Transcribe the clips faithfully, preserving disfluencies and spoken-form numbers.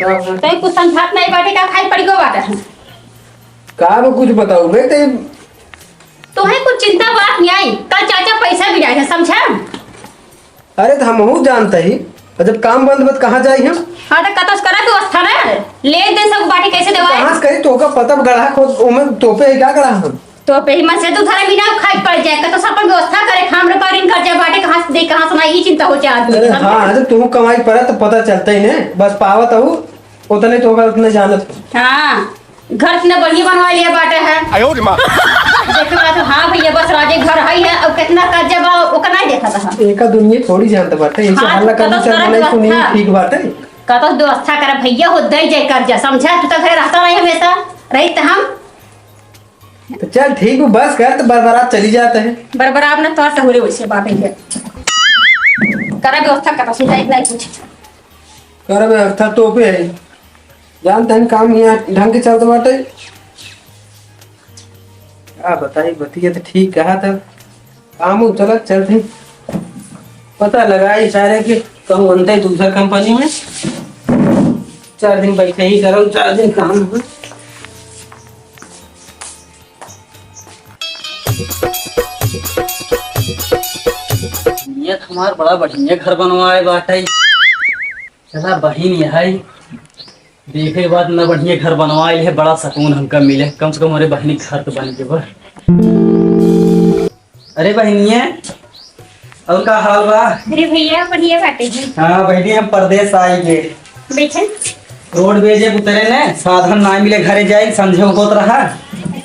का? तई कुछ समझात नहीं बाटे, का खाई पड़ी गो बाटे। का वो कुछ बताऊ बे, तई तोहे कुछ चिंता बात नहीं आई, कल चाचा पैसा भी लाए हैं, समझा? अरे, तो हमहू जानते ही, और जब काम बंद बा, तो कहाँ जाई हम? हाँ, तो कतस करा व्यवस्था ना, ले दे सब बाटी कैसे देवाए? कहाँ से करी? तोहका पता गढ़ा खोद, ओमे तोपे है का गढ़ा हम? तोपे ही मत से तू धरे बिना खाए पड़ जाए, कतस अपन व्यवस्था करे, खाम रे पारिन कर जाए बाटे, कहाँ से दे, कहाँ से ना, ई चिंता हो जाए आदमी अरे के, समझा? हाँ, जब तुम कमाई पड़ा तो पता चलता ही नहीं, बस पावत हूँ, उतने तोहका उतने जानत हूँ। हाँ। घर इतना बढ़िया बनवा लिया बाटे है। आयो रे माँ। देखे बा तो, हाँ भैया, बस राजे घर है, है, अब कितना कर्जा बा, ओकर नहीं देखा था। एका दुनिया थोड़ी जानत बाटे, ऐसे हाँ, हल्ला तो करने कतौ से तरह मने व्यवस्था। सुनी ठीक बाटे। कतौ व्यवस्था करे भैया, हो दे जाए कर्जा, समझा? तू तो घरे रहता नहीं हमेशा, रही तो हम। तो चल ठीक बा, बस कर, तो बरबरात चली जाते हैं। बरबरात ना, तोर सहूरे वैसे बात है। करा व्यवस्था, कतौ से जाए, नहीं कुछ। कर व्यवस्था तो पे है। जान तहन काम यहाँ ढंग के चलत बाटे। का बताई, बतिया तो ठीक कहा था। काम उ चलत चलत ही। पता लगाई सारे के कहूँ अंदर दूसर कंपनी में। चार दिन बैठे ही करो, चार दिन काम हो। ये तो हमार बड़ा बढ़िया घर बनवाए बाटे। चला बहिन यही देखे के बाद न बढ़िया घर बनवाए है, बड़ा सुकून हमका मिले, कम से कम हमरे बहिनी के घर तो बन के बा। अरे बहिनिये, और का हाल बा? अरे भैया, बढ़िया बाटे जी। हाँ बहिनी, हम परदेस आए के। बैठे। रोड पे जे उतरे ने, साधन ना मिले, घरे जाए, समझे होत रहा।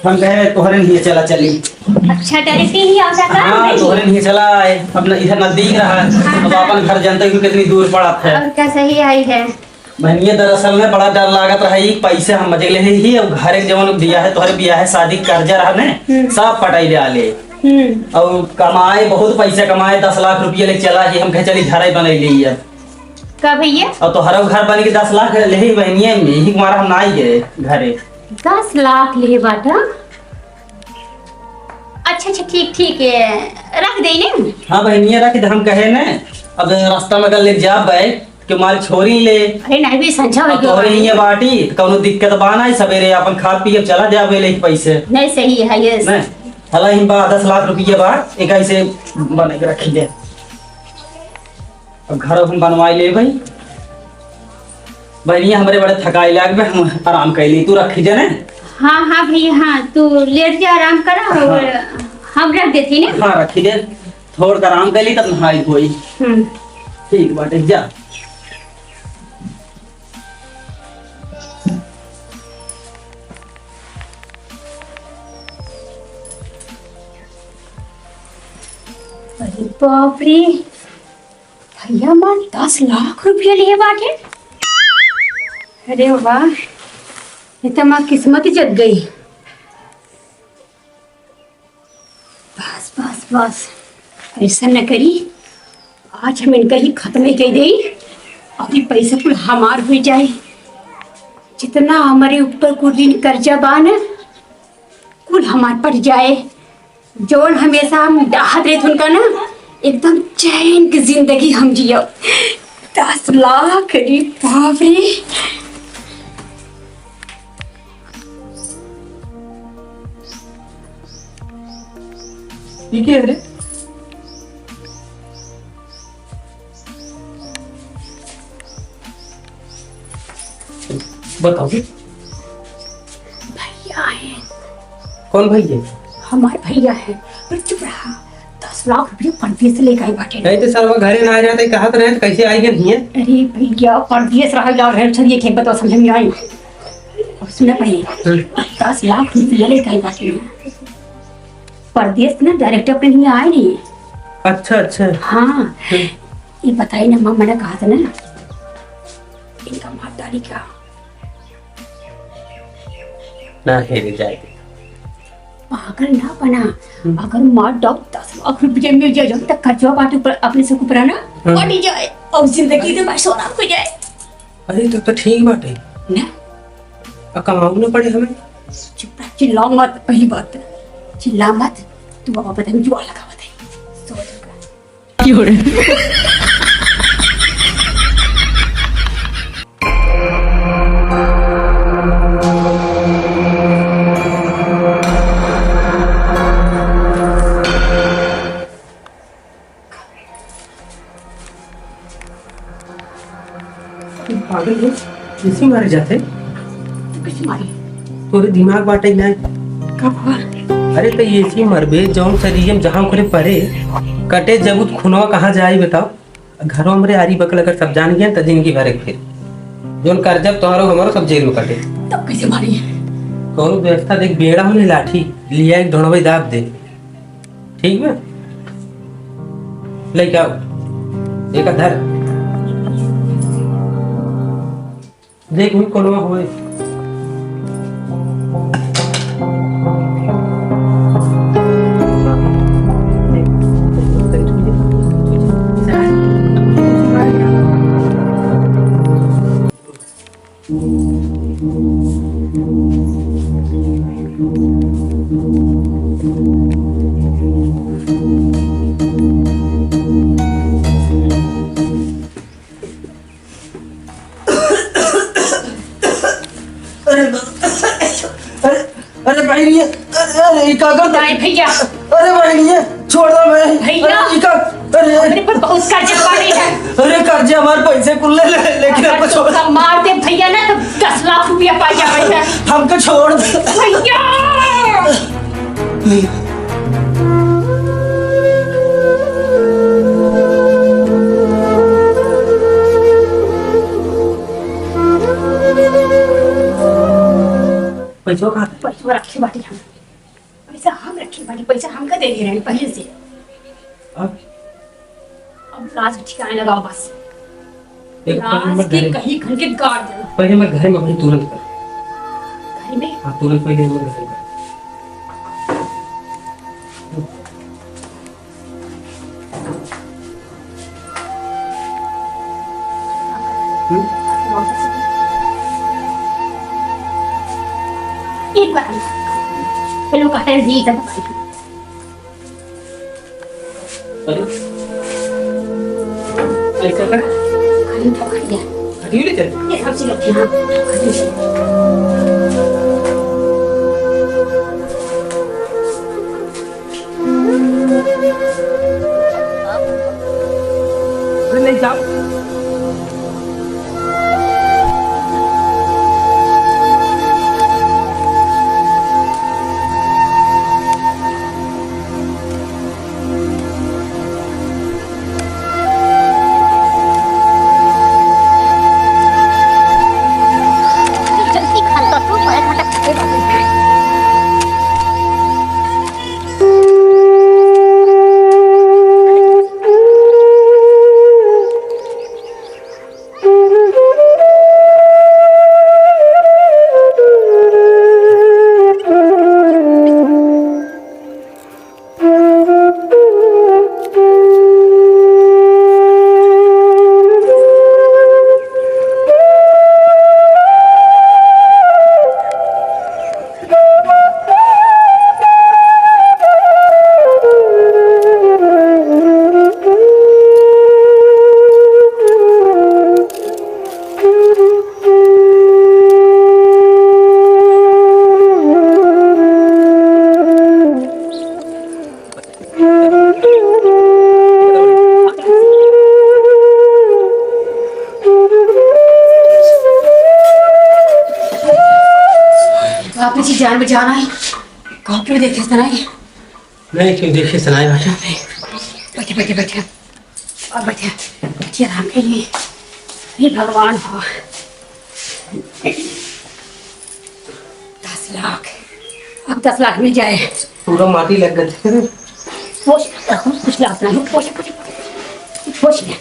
हम कहे, "तोहरे नहीं चला चली।" अच्छा, डायरेक्ट ही आ जाता है हाँ, नहीं? तोहरे नहीं चला आए, अपना इधर नजदीक रहा। हाँ, अब हाँ। अपन घर जानते हो कितनी दूर पड़त है। और का सही आई है। बहनिया, दरअसल में बड़ा डर लागत रहा, ई पैसे हम मजे ले ही, अब घर एक जवन बियाह है, तोहरे बियाह है, शादी के कर्जा रहा ने, हम्म। सब पटाई ले आले। हम्म। और कमाए, बहुत पैसा कमाए, दस लाख रुपया ले चला ही, हम कहे चली घर ही बनाई ले अब। का भैया? और तोहरा घर बन के दस लाख ले ही बहनिया में, यही मारा हम ना आई गए घरे। दस लाख ले बाटा? अच्छा, अच्छा, ठीक, ठीक है, रख दे ने। हाँ बहनिया, रख दे, हम कहे ने, अब रास्ता में अगर ले जा बैग, के माल छोरी ले। अरे नहीं भी संझा हो अब गया तोहरे भाई। हियाँ बाटी, त कौनो दिक्कत बा ना, सबेरे अपन खा पी के चला जाबे ले पैसे। नहीं, सही है ये। नहीं, हला ही बा, दस लाख रुपया बा, एक ऐसे बने के रखी दे। अब घर हम बनवाई ले भाई। बहनिया, हमरे बड़े थकाई लाग बे, हम आराम कर ली, तू रखी दे ने। हाँ, हाँ भैया, हाँ, तू लेट जा, आराम करा, और हाँ। हम रख देती ने। हाँ, रखी दे। थोड़ कर आराम कर ली, तब नहाई धोई। हम्म। ठीक बाटे, जा। अरे बाप रे, भैया मार दस लाख रुपया लिए बाटे। अरे वाह, ये तो मार किस्मत ही जग गई। बस, बस, बस, ऐसा न करी, आज हम इनका ही खत्म ही कर देई, अभी पैसा कुल हमार हो जाए, जितना हमारे ऊपर कुल दिन कर्जा बा न, कुल हमार पड़ जाए, जौन हमेशा हम डाहत रहत उनका न, एकदम चैन की जिंदगी हम जियो। दस लाख, अरे बाप रे। ये क्या है रे? बताओ जी। भैया है। कौन भैया? हमार भैया है। अरे चुप रहा। दस लाख रुपया परदेस से लेके आई बाटे। नहीं तो सरवा घरे ना आ जाते, कहा तो रहे तो कैसे आई गए हियाँ? अरे भैया, परदेस रहा यार, है, चलिए खेत बताओ, समझ में आई। और सुना पहले, हाँ। दस लाख रुपया लेके आई बाटे। परदेस ना डायरेक्ट अपने हियाँ आए नहीं। अच्छा, अच्छा। हाँ। हाँ। ये बताई ना, माँ, मैंने कहा था ना, इनका मार डाली क्या? ना हेरे जाए। पागल ना बना। हम्म। अगर मार डाल, दस लाख रुपया मिल जाए, जब तक कर्जवा बाटे ऊपर, अपने से ऊपर ना, हाँ। कट जाए और जिंदगी के बाद सोना हो जाए। अरे, तो, तो ठीक बाटे। ना? आ कमाऊ ना पड़े हमें। चुप रह, चिल्ला मत, पहली बात। चिल्ला मत, तू बाबा पता नहीं जुआ लगावत है। सो चुप रह। एसी मारे जाते? तू कैसे मारी? तोरे दिमाग बाटे ना। का हुआ? अरे, तो एसी मरबे, जौन शरीर में जहाँ ओकरे परे, कटे जब उत खूनवा कहाँ जाई बताओ? घरों हमरे आरी बकल अगर सब जान गया, तो जिंदगी भर एक फिर। जौन कर्जा तोहरो हमारो सब जेल में कटे। तब कैसे मारी? कौनो व्यवस्था देख, बेड़ा होने लाठी, लिया एक ढोड़वे दाब दे। ठीक बा? लेके आओ। एक धर। देख, वही कोनवा होए। अरे, अरे, अरे बहिनी, अरे, अरे, ई का करता? नहीं भैया। अरे बहिनी, छोड़ दो मैं। भैया। अरे, ई का, अरे। हमरे पर बहुत कर्जा पड़ी है। अरे कर्जा हमारे पैसे कुल ले ले, लेकिन अगर हमको छोड़। तोका मार दे भैया ना तो दस लाख रुपया पाई जावे है। हमको छोड़ दे। भैया। पैसवा कहाँ? पैसवा रखे बाटी हम। पैसा हम रखे बाटी, पैसा हमका दे दे रहे पहले से। अब? अब लाज के ठिकाने लगाओ बस। एक पहले लाज हमर के घरे, कहीं खन के गाड़ दे। पहले हमर घरे में भाई तुरंत कर। घर में? हाँ, तुरंत पहले हमर घरे कर। हम्म? एक बार चलो, काटे जी, जब अरे, ऐसा कर। खाली पकड़ गया। हटियो ले चल। ये सबसे अच्छी, हाँ, खाली। अरे, नहीं जाओ। आपने जी जान बचाना है, कहाँ पे देखे सुनाई? नहीं, क्यों देखे सुनाई बाटे? बैठे, बैठे, बैठे। अब बैठे, बैठे आराम के लिए। हे भगवान हो। दस लाख, अब दस लाख मिल जाए। पूरा माटी लग गई। पोछ, कुछ लाभ नहीं, पोछ, पोछ, पोछ ले।